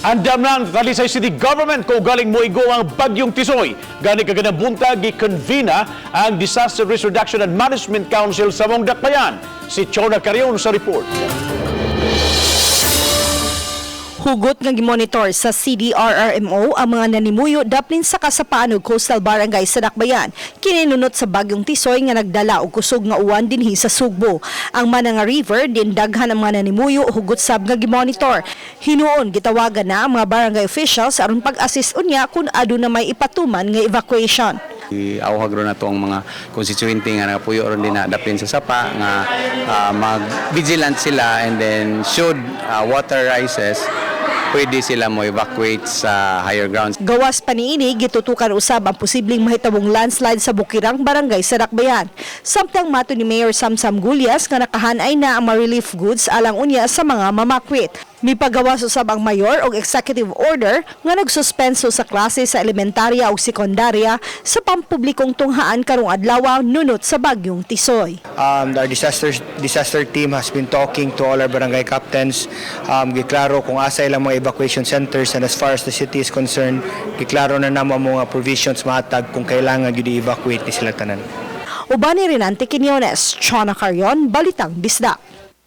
Andam na ang Talisay City Government kung galing moigo ang Bagyong Tisoy. Gani kaganang buntag, gi-convene ang Disaster Risk Reduction and Management Council sa maong Dakbayan. Si Chona Carion sa report. Hugot nga gimonitor sa CDRRMO ang mga nanimuyo daplin sa kasapaan ug coastal barangay sa Dakbayan. Kininunot sa Bagyong Tisoy nga nagdala og kusog nga uwan dinhi sa Sugbo. Ang Mananga River din daghan ang mga nanimuyo, hugot sab nga gimonitor. Hinuon gitawagan na ang mga barangay officials aron pag-assist unya kung aduna may ipatuman nga evacuation. Iawhag ron nato ang mga constituency nga nagapuyo ron din na daplin sa sapa nga mag-vigilant sila and then should water rises, pwede sila mo evacuate sa higher grounds. Gawas pa niini, gitutukan usab ang posibleng mahitabong landslide sa Bukirang Barangay sa Dakbayan. Samtang mato ni Mayor Samsam Gullas nga nakahanay na ang mga relief goods alang unya sa mga mamakwit. Mipagawas usab ang mayor og executive order nga nagsuspenso sa klase sa elementarya ug sekundarya sa pampublikong tunghaan karong adlaw nunot sa Bagyong Tisoy. Our disaster team has been talking to all our barangay captains. Giklaro kung asa ilang mga evacuation centers, and as far as the city is concerned, giklaro na namo ang mga provisions mahatag kung kailangan gyud i-evacuate ni sila tanan. Uban ni Renante Quiñones, Chona Carion, Balitang Bisdak.